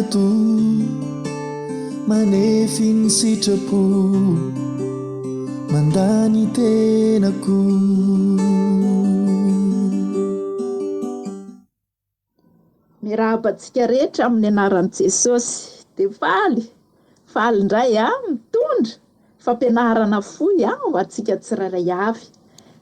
mankatò, manefy ny sitrapo, mandà ny tenako. Miarahaba antsika rehetra amin'ny anaran'i Jesosy. Dia faly, faly indray aho mitondra fampianarana fohy ho antsika tsirairay avy.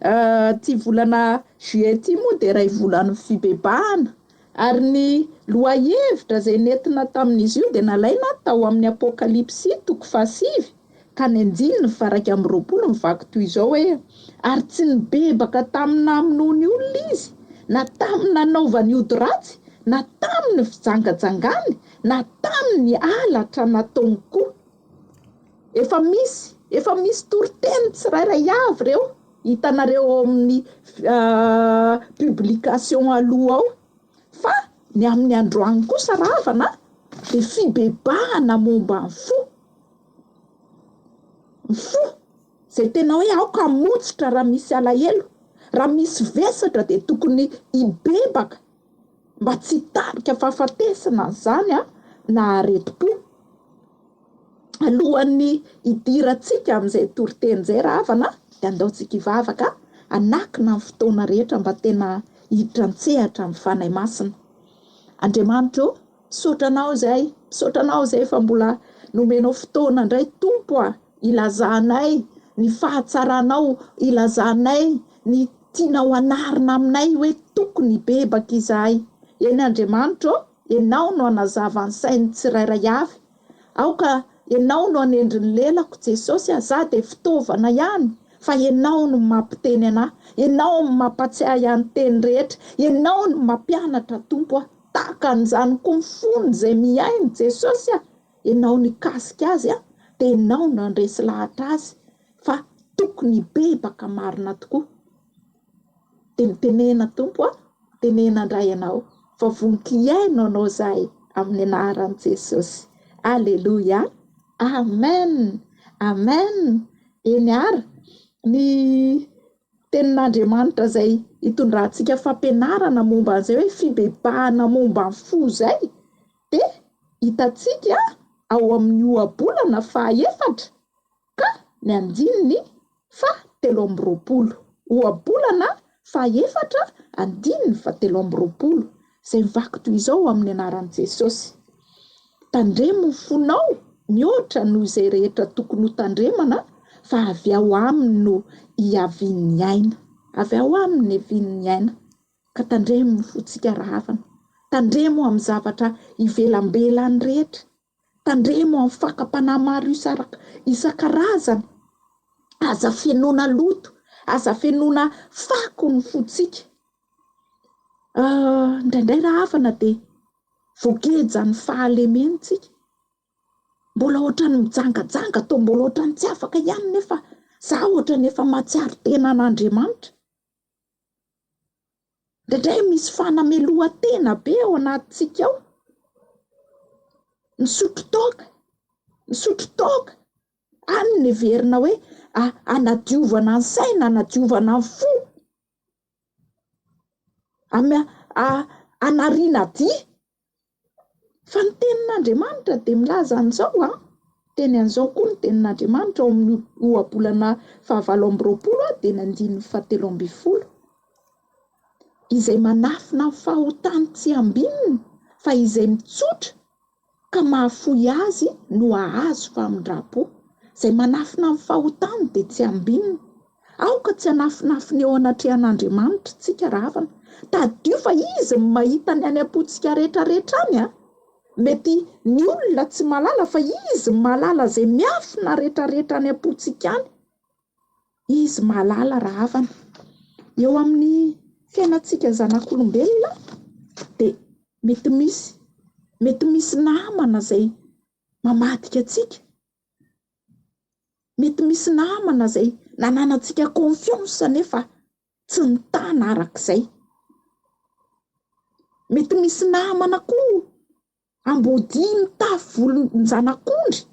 Ity volana juillet ity moa dia iray volan'ny fibebahana ary ny lohahevitra izay nentina tamin'izy io dia nalaina tao amin'ny Apokalypsy toko fahasivy ka ny andininy faha-21 mivaky toy izao hoe, Ary tsy nibebaka tamin'ny namonoany olona izy, na tamin'ny nanaovany ody ratsy, na tamin'ny fijangajangany, na tamin'ny halatra nataony koa. Efa misy, efa misy toriteny tsirairay avy ireo hitanareo ao amin'ny publication aloha ao. Fa ny amin'ny androany kosa ravana dia fibebahana momba ny fo. Ny fo izay tena hoe aoka hamotsitra raha misy alahelo, raha misy vesatra dia tokony hibebaka mba tsy hitarika fahafatesana izany na aretim-po. Alohan'ny hidirantsika amin'izay toriteny izay rahavana dia andao tsika hivavaka hanakina ny fotoana rehetra mba tena hiditra an-tsehatra amin'ny Fanahy Masina. Andriamanitra ô, misaotra Anao izay, misaotra Anao izay fa mbola nomenao fotoana indray Tompo a, hilazanay ny fahatsaranao, hilazanay ny tianao hanarina aminay hoe tokony hibebaka izahay. Eny Andriamanitra ô, Ianao no hanazava ny sain'ny tsirairay avy. Aoka Ianao no hanendry ny lelako Jesosy a, za dia fitaovana ihany fa Ianao no mampiteny anah, Ianao no mampatsiahy ahy ny teny rehetra, Ianao no mampianatra Tompo a, tahaka an'izany koa ny fony izay mihaino Jesosy a, Ianao nikasika azy a, dia Ianao no handresy lahatra azy fa tokony hibebaka marina tokoa. Dia mitenena Tompo a, mitenena indray Ianao fa vonkiaino Anao izahay amin'ny anaran'i Jesosy. Aleloia. Amen. Amen. Eny ara, ny tenin'Andriamanitra izay itondrantsika fampianarana momba an'izay hoe fibebahana momba ny fo izay dia hitantsika ao amin'ny ohabolana fahaefatra ka ny andininy faha 23. Ohabolana faha efatra andininy faha 23, izay mivaky toy izao amin'ny anaran'i Jesosy, Tandremo ny fonao mihoatra noho izay rehetra tokony ho tandremana fa avy ao aminy no hiavian'ny aina. Avy ao aminy no hiavian'ny aina. Ka tandremo ny fontsika rahavana. Tandremo amin'ny zavatra ivelambelany rehetra. Tandremo amin'ny fakam-panahy maro isan-karazany. Aza fenoina loto, aza fenoina fako ny fontsika. Ah, indraindray rahavana dia voagejan'ny fahalemena tsika. Mbola ohatran'ny mijangajanga, toa mbola ohatran'ny tsy afaka ihany nefa za ohatran'ny efa mahatsiaro tena an'Andriamanitra. Indraindray misy fanamelohan-tena be ao anatintsika ao. Misotro toaka, misotro toaka, any no heverina hoe hanadiovana ny saina, hanadiovana ny fo. Hanariana dia. Fa ny tenin'Andriamanitra dia milaza an'izao an, miteny an'izao koa ny tenin'Andriamanitra ao amin'ny ohabolana fahavalo amby 20 dia ny andininy fahatelo ambin'ny folo. Izay manafina ny fahotany tsy ambinina fa izay mitsotra ka mahafoy azy no hahazo famindram-po. Izay manafina ny fahotany dia tsy ambinina. Aoka tsy hanafinafina eo anatrehan'Andriamanitra tsika rahavana. Tadidio fa Izy no mahita ny any am-pontsika rehetra rehetra any a! Mety ny olona tsy mahalala fa Izy mahalala izay miafina rehetra rehetra any am-pontsika any. Izy mahalala rahavana. Eo amin'ny fiainantsika zanak'olombelona dia mety misy, mety misy namana izay mamadika antsika. Mety misy namana izay nananantsika confiance nefa tsy nitana arak'izay. Mety misy namana koa ambodia mitafy volon-janak'ondry,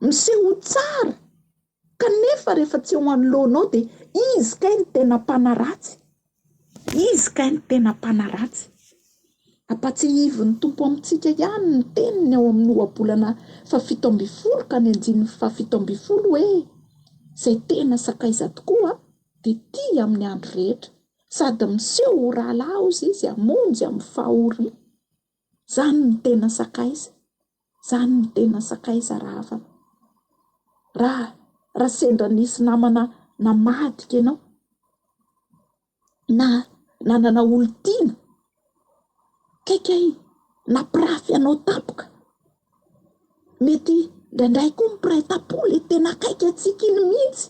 miseho ho tsara kanefa rehefa tsy eo anoloanao dia izy kay no tena mpanaratsy, izy kay no tena mpanaratsy. Ampatsiahivin'ny Tompo amintsika ihany ny teniny ao amin'ny ohabolana fahafito ambin'ny folo ka ny andininy fahafito ambin'ny folo hoe, Izay tena sakaiza tokoa dia tia amin'ny andro rehetra, sady miseho ho rahalahy hozy izy hamonjy amin'ny fahoriana. Izany no tena sakaiza. Izany no tena sakaiza rahavana. Raha raha sendra nisy namana namadika ianao, na nanana olon-tiana, kaikay nampirafy anao tampoka, mety indraindray koa ny mpiray tampo le tena akaiky antsika iny mihitsy,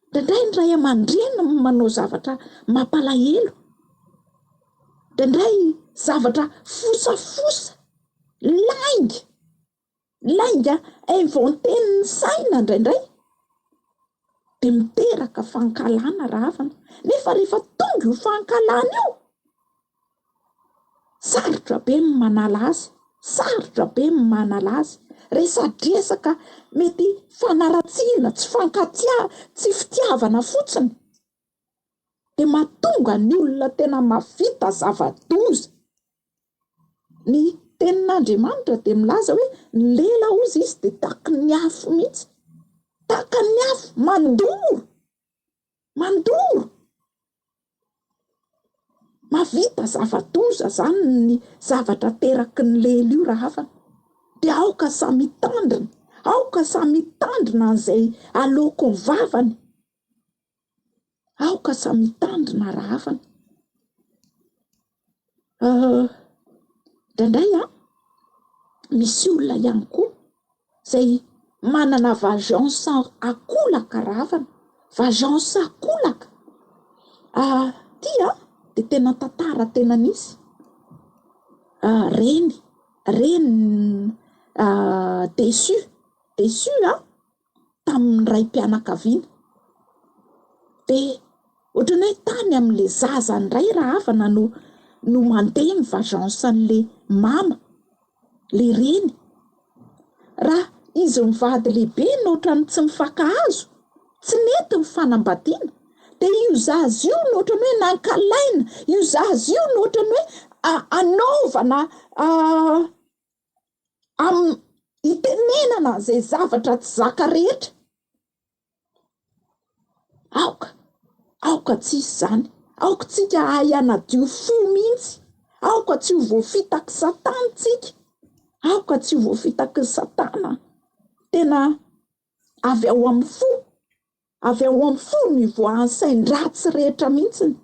indraindray ny ray aman-dreny no manao zavatra mampalahelo, indraindray zavatra fosafosa, lainga, lainga inventer-n'ny saina indraindray dia miteraka fankahalana rahavana, nefa rehefa tonga io fankahalana io, sarotra be ny manala azy, sarotra be ny manala azy, resadresaka mety fanaratsiana, tsy fankatia, tsy fitiavana fotsiny dia mahatonga ny olona tena mahavita zava-doza. Ny tenin'Andriamanitra dia milaza hoe ny lela hozy izy dia tahaky ny afo mihitsy, tahaka ny afo mandoro, mandoro. Mahavita zava-doza izany ny zavatra ateraky ny lela io rahavana. Dia aoka samy hitandrina, aoka samy hitandrina an'izay aloaky ny vavany. Aoka samy hitandrina rahavana. Indraindray an, misy olona ihany koa izay manana vengeance ankolaka rahavana, vengeance ankolaka. Ity an, dia tena tantara tena nisy. Reny, reny déçu, déçu an! tamin'ny raim-pianakaviana. Dia ohatran'ny hoe tany amin'ilay zaza indray rahavana no no mandeha ny vengeance an'ilay mama, ilay reny. Raha izy mivady lehibe no ohatran'ny tsy mifankahazo, tsy nety ny fanambadiana, dia io zaza io no ohatran'ny hoe nankalaina, io zaza io no ohatran'ny hoe anaovana Amin'ny itenenana izay zavatra tsy zaka rehetra. Aoka, aoka tsy hisy izany. Aoka tsika hahay hanadio fo mihitsy. Aoka tsy ho voafitak'i Satana tsika. Aoka tsy ho voafitak'i Satana. Tena avy ao amin'ny fo. Avy ao amin'ny fo no ivoahan'ny sain-dratsy rehetra mihitsy,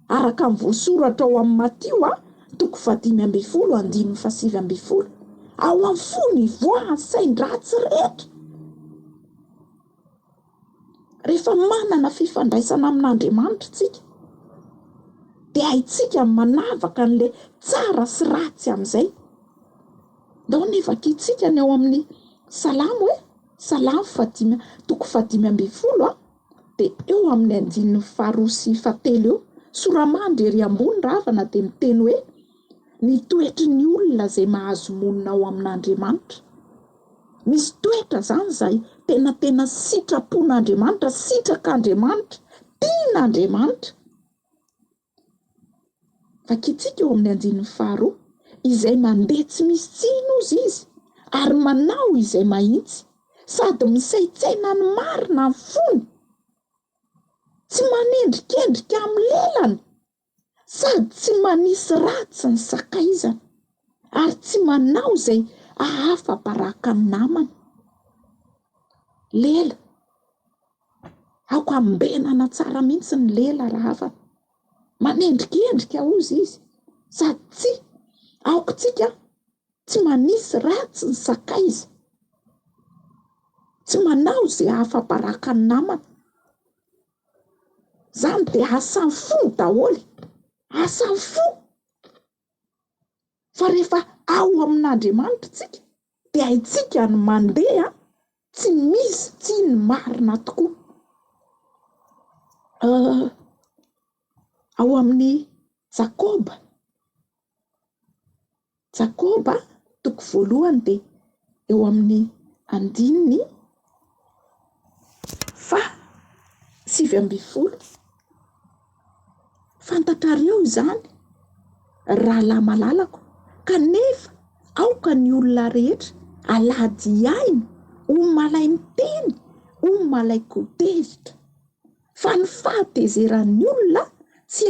araka ny voasoratra ao amin'ny Matio a, toko fahadimy ambin'ny folo, andininy fahasivy ambin'ny folo. Ao amin'ny fo no ivoahan'ny sain-dratsy rehetra. Rehefa manana fifandraisana amin'Andriamanitra isika, dia haintsika ny manavaka an'ilay tsara sy ratsy amin'izay. Ndao anie vakintsika ny ao amin'ny Salamo e. Salamo fahadimy, toko fahadimy ambin'ny folo a, dia eo amin'ny andininy faharoa sy fahatelo eo, soramandry ery ambony ravana dia miteny hoe, Ny toetry ny olona izay mahazo monina ao amin'Andriamanitra. Misy toetra izany izay tena tena sitrapon'Andriamanitra, sitrak'Andriamanitra, tian'Andriamanitra. Vakintsika eo amin'ny andininy faharoa, Izay mandeha tsy misy tsiny hozy izy, ary manao izay mahitsy, sady misaintsaina ny marina ny fony, tsy manendrikendrika amin'ny lelany, sady tsy manisy ratsy ny sakaizany, ary tsy manao izay hahafa-baraka ny namany. Lela. Aoka ambenana tsara mihitsy ny lela rahavana. Manendrikendrika hozy izy sady tsy aoka tsika tsy manisy ratsy ny sakaiza. Tsy manao izay hahafa-baraka ny namana. Izany dia asan'ny fo daholo. Asan'ny fo. Fa rehefa ao amin'Andriamanitra tsika dia haintsika ny mandeha tsy misy tsiny marina tokoa. Ao amin'ny Jakoba, Jakoba toko voalohany dia eo amin'ny andininy faha 19. Fantatrareo izany, ry rahalahy malalako, Kanefa aoka ny olona rehetra alady hihaino, ho malai-miteny, ho malain-ko tezitra. Fa ny fahatezeran'ny olona tsy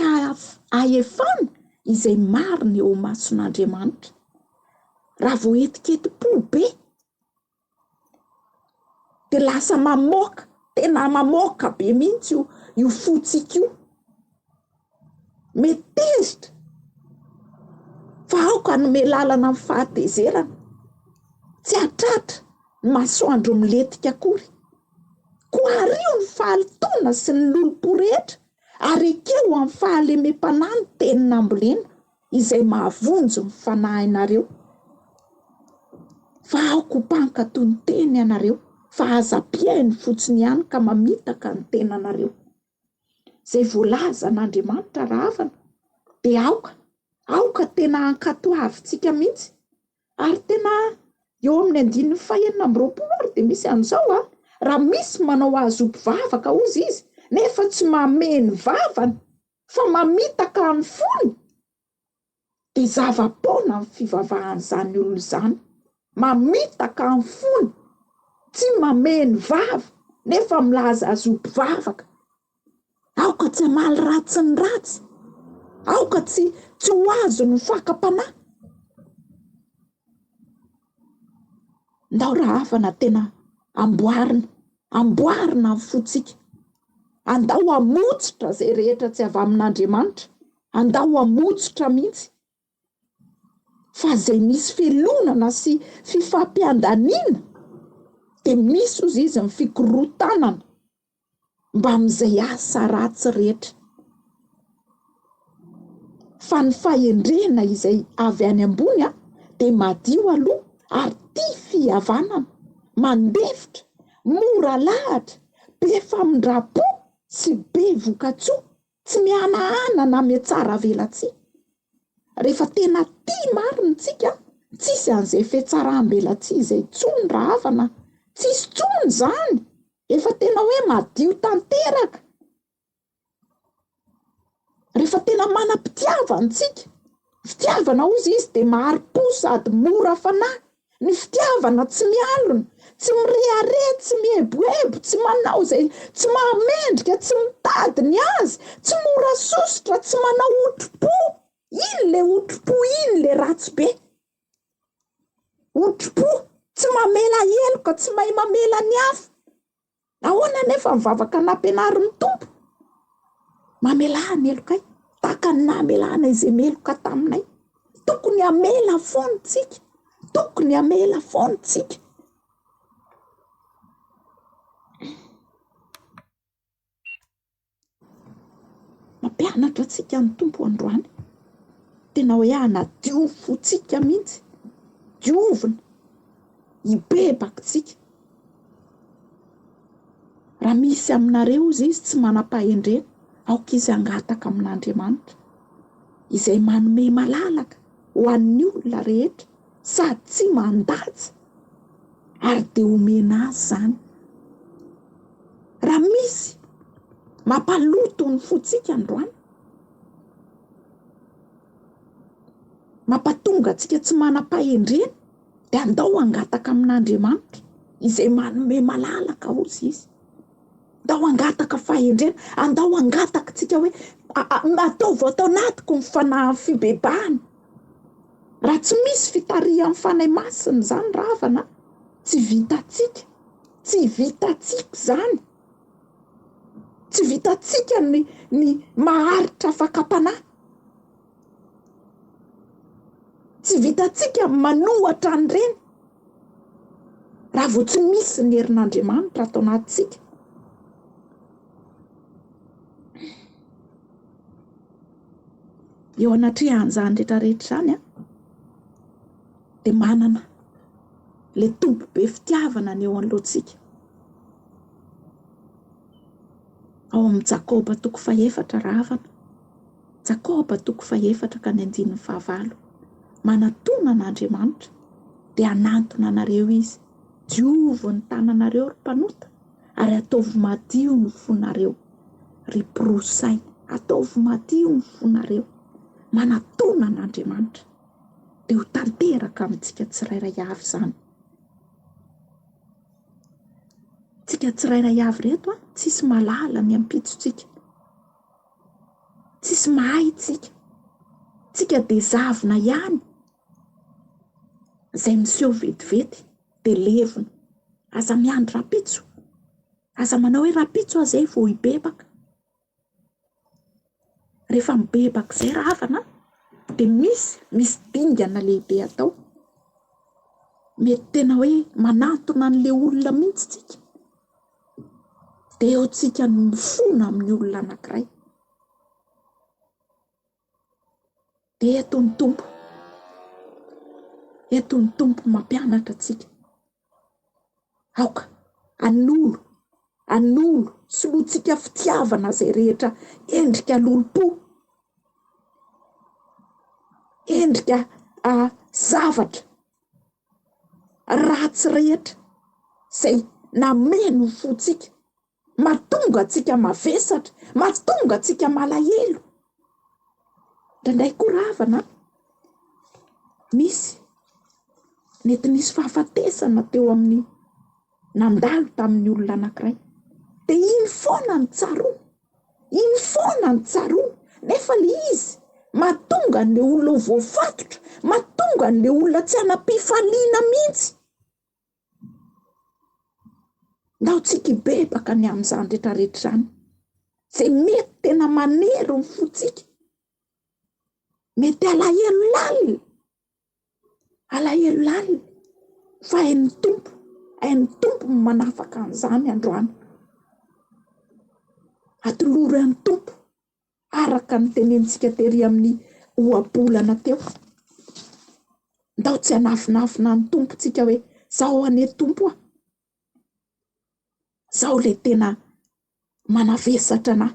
ahefana izay marina eo imason'Andriamanitra. Raha vao hetiketim-po be dia lasa mamoaka, tena mamoaka be mihitsy io io fontsika io. Mety tezitra fa aoka hanome lalana amin'ny fahatezerana, tsy hahatratra ny masoandro milentika akory. Koa ario ny fahalotoana sy ny lolompo rehetra ary ekeo amin'ny fahalemem-panahy ny teny nambolena izay mahavonjy ny fanahinareo. Fa aoka ho mpankatò ny teny ianareo, fa aza mpihaino fotsiny ihany ka mamitaka ny tenanareo. Izay voalazan'Andriamanitra rahavana dia aoka, aoka tena hankatoavintsika mihitsy. Ary tena eo amin'ny andininy fahenina amby 20 ary dia misy an'izao a, raha misy manao azy ho mpivavaka hozy izy, nefa tsy mamehy ny vavany fa mamitaka ny fony, dia zava-poana ny fivavahan'izany olona izany. Mamitaka ny fony, tsy mamehy ny vava, nefa milaza azy ho mpivavaka. Aoka tsy hamaly ratsy ny ratsy. Aoka tsy tsy ho azon'ny fakam-panahy. Ndao rahavana tena amboarina, amboarina ny fontsika. Andao hamotsitra izay rehetra tsy avy amin'Andriamanitra. Andao hamotsitra mihitsy. Fa izay misy felonana sy fifampiandaniana dia misy hozy izy ny fikorotanana. mbamin'izay asa ratsy rehetra. Fa ny fahendrena izay avy any ambony dia madio aloha ary tia fihavanana, mandefitra, mora lahatra, be famindram-po sy be vokatsoa. Tsy mihanahana na mihatsaravelatsihy. Rehefa tena tia marina tsika, tsisy an'izay fihatsaram-belatsihy izay intsony rahavana, tsisy intsony izany, efa tena hoe madio tanteraka. Rehefa tena manam-pitiavana tsika, fitiavana hozy izy dia mahari-po sady mora fanahy, Ny fitiavana tsy mialona, tsy mirehareha, tsy mieboebo, tsy manao izay tsy mahamendrika, tsy mitady ny azy, tsy mora sosotra, tsy manao otri-po. Iny le otri-po iny le ratsy be. Otri-po, tsy mamela heloka, tsy mahay mamela ny hafa. Ahoana anefa ny vavaka nampianarin'ny Tompo? Mamelà ny helokay, tahaka ny namelana izay meloka taminay. Tokony hamela foana isika, tokony hamela foana isika. Mampianatra antsika ny Tompo androany. Tena hoe hanadio fontsika mihitsy. Diovina. Hibebaka tsika. Raha misy aminareo hozy izy tsy manam-pahendrena, aoka izy hangataka amin'Andriamanitra, izay manome malalaka ho an'ny olona rehetra sady tsy mandatsa ary dia omena azy izany. Raha misy mampaloto ny fontsika androany, mampatonga antsika tsy manam-pahendrena, dia andao hangataka amin'Andriamanitra izay manome malalaka hozy izy. Andao hangataka fahendrena, andao hangataka tsika hoe ataovy ato anatiko ny fanahin'ny fibebahana. Raha tsy misy fitarihan'ny Fanahy Masina izany ravana, tsy vitantsika, tsy vitantsika izany. Tsy vitantsika ny ny maharitra fakam-panahy. Tsy vitantsika ny manohatra an'ireny raha vao tsy misy ny herin'Andriamanitra ato anatintsika. Eo anatrehan'izany rehetra rehetra izany an, dia manana ilay Tompo be fitiavana ny eo anoloantsika. Ao amin'i Jakoba toko fahefatra rahavana. Jakoba toko fahefatra ka ny andininy fahavalo. Manatona an'Andriamanitra, dia hanantona anareo Izy. Diovy ny tananareo ry mpanota, ary ataovy madio ny fonareo. Ry mpiroa saina, ataovy madio ny fonareo. Manatona an'Andriamanitra. Dia ho tanteraka amintsika tsirairay avy izany. Tsika tsirairay avy ireto an, tsisy mahalala ny ampitsontsika. Tsisy mahay tsika. Tsika dia zavona ihany. Izay miseho vetivety dia levona. Aza miandry rahampitso. Aza manao hoe rahampitso aho izay vao hibebaka. Rehefa mibebaka izay rahavana dia misy, misy dingana lehibe atao. Mety tena hoe manantona an'ilay olona mihitsy tsika. Dia eo tsika no mifona amin'ny olona anankiray. Dia eto ny Tompo, eto ny Tompo mampianatra antsika. Aoka hanolo, hanolo, solointsika fitiavana izay rehetra endrika lolompo, endrika zavatra ratsy rehetra izay nameno ny fontsika. Mahatonga antsika mavesatra, mahatonga antsika malahelo. Indraindray koa ravana an, misy, mety nisy fahafatesana teo amin'ny, nandalo tamin'ny olona anankiray. Dia iny foana no tsaroana, iny foana no tsaroana, nefa ilay izy mahatonga an'ilay olona ho voafatotra, mahatonga an'ilay olona tsy hanam-pifaliana mihitsy. Ndao tsika hibebaka ny amin'izany rehetra rehetra izany. Izay mety tena manery ny fontsika. Mety alahelo lalina. Alahelo lalina. Fa hain'ny Tompo, hain'ny Tompo ny manafaka an'izany androany. Atolory an'ny Tompo. Araka ny tenenintsika tery amin'ny ohabolana teo. Ndao tsy hanafinafina ny Tompo tsika hoe zao anie Tompo a! Zao le tena manavesatra anah.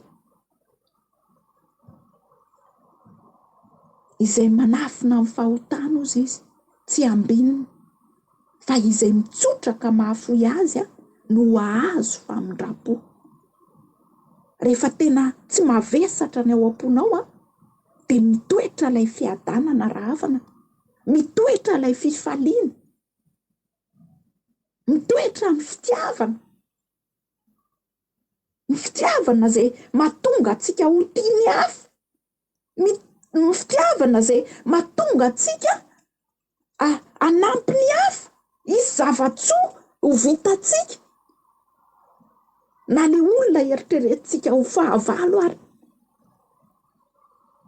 Izay manafina ny fahotana ozy izy tsy ambinina fa izay mitsotra ka mahafoy azy no hahazo famindram-po. Rehefa tena tsy mavesatra ny ao am-ponao an, dia mitoetra ilay fiadanana rahavana, mitoetra ilay fifaliana, mitoetra ny fitiavana, ny fitiavana izay mahatonga antsika ho tia ny hafa. Ny ny fitiavana izay mahatonga antsika hanampy ny hafa, hisy zava-tsoa ho vitantsika, na le olona eritreretintsika ho fahavalo ary.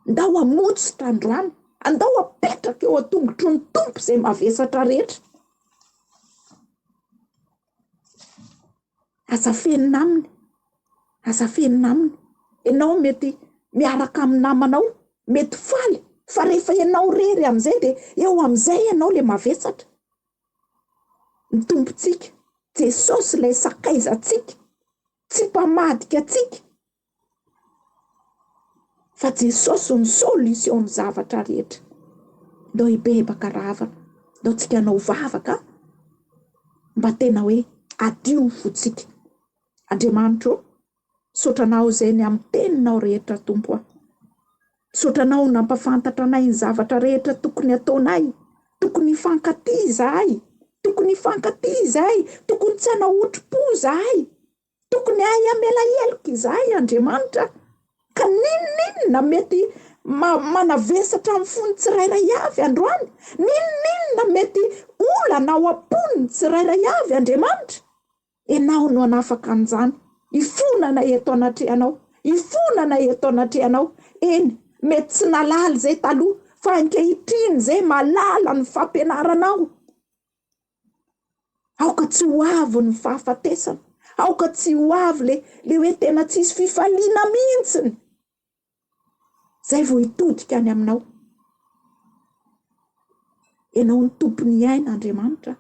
Ndao hamotsitra androany, andao hapetraka eo an-tongotry ny Tompo izay mavesatra rehetra. Aza afenina aminy, aza afenina aminy. Ianao mety miaraka amin'ny namanao, mety faly, fa rehefa ianao irery amin'izay dia eo amin'izay ianao ilay mavesatra. Ny Tompontsika, Jesosy ilay sakaizantsika, tsy mpamadika antsika. Fa Jesosy no solution ny zavatra rehetra. Ndao hibebaka rahavana, ndao tsika hanao vavaka mba tena hoe adio ny fontsika. Andriamanitra ô, misaotra anao izay ny amin'ny teninao rehetra Tompo a. Misaotra anao nampafantatra anay ny zavatra rehetra tokony ataonay. Tokony hifankatia izahay, tokony hifankatia izahay, tokony tsy hanao otri-po izahay. Tokony hahay hamela heloka izahay Andriamanitra ka n'inon'inona mety manavesatra ny fon'ny tsirairay avy androany, n'inon'inona mety olana ao am-pon'ny tsirairay avy Andriamanitra, Ianao no hanafaka an'izany, hifonana eto anatrehanao, hifonana eto anatrehanao, eny, mety tsy nahalala izay taloha fa ankehitriny izay mahalala ny fampianaranao. Aoka tsy ho avy ny fahafatesana. Aoka tsy ho avy le le hoe tena tsisy fifaliana mihitsiny. Zay vao hitodika any aminao. Ianao ny tompon'ny aina Andriamanitra.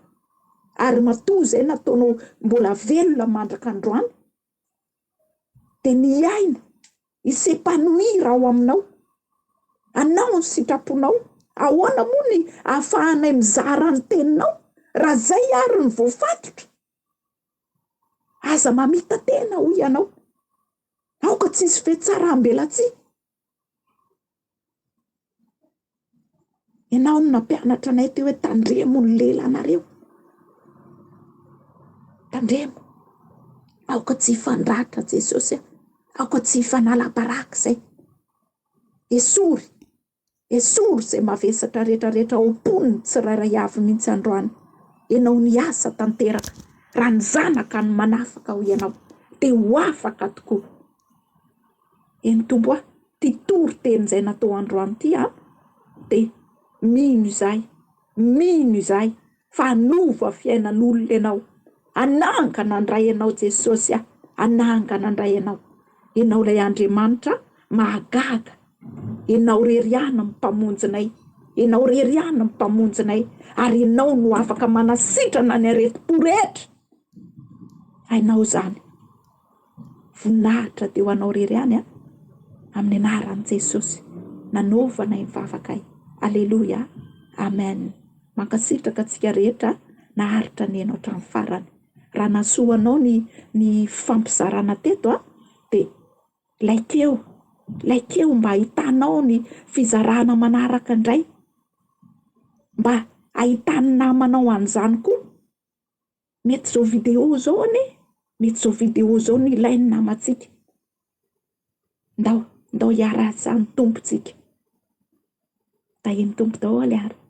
Ary matoa izay nataonao mbola velona mandraka androany dia ny aina hi s'epanouir ao aminao. Anao ny sitraponao. Ahoana moa ny ahafahanay mizara ny teninao raha zay ary ny voafatotra? Aza mamita-tena hoy ianao. Aoka tsy hisy fihatsaram-belatsihy. Ianao no nampianatra anay teo hoe tandremo ny lelanareo. Tandremo. Aoka tsy hifandratra Jesosy a. Aoka tsy hifanala baraka izay. Esory. Esory izay mavesatra rehetra rehetra ao am-pon'ny tsirairay avy mihitsy androany. Ianao niasa tanteraka. Raha ny zanaka no manafaka hoy ianao dia ho afaka tokoa. Eny Tompo a, ty toriteny izay natao androany ty a, dia mino izahay, mino izahay fa hanova fiainan'olona ianao. Hanangana indray ianao Jesosy a, hanangana indray ianao. Ianao ilay Andriamanitra mahagaga. Ianao irery ihany no Mpamonjinay. Ianao irery ihany no Mpamonjinay. Ary Ianao no afaka manasitrana ny aretim-po rehetra. Hainao izany. Voninahitra dia ho anao irery ihany a. Amin'ny anaran'i Jesosy. Nanaovanay ny vavakay. Aleloia. Amen. Mankasitraka antsika rehetra naharitra nihaino hatramin'ny farany. Raha nahasoa anao ny ny fifampizarana teto a, dia laikeo, laikeo mba hahitanao ny fizarana manaraka indray. Mba hahitan'ny namanao an'izany koa. Mety izao vidéo izao anie, mety izao vidéo izao no ilain'ny namantsika. Ndao, ndao hiara-hiasa ny Tompo tsika. Tahian'ny Tompo daholo ary.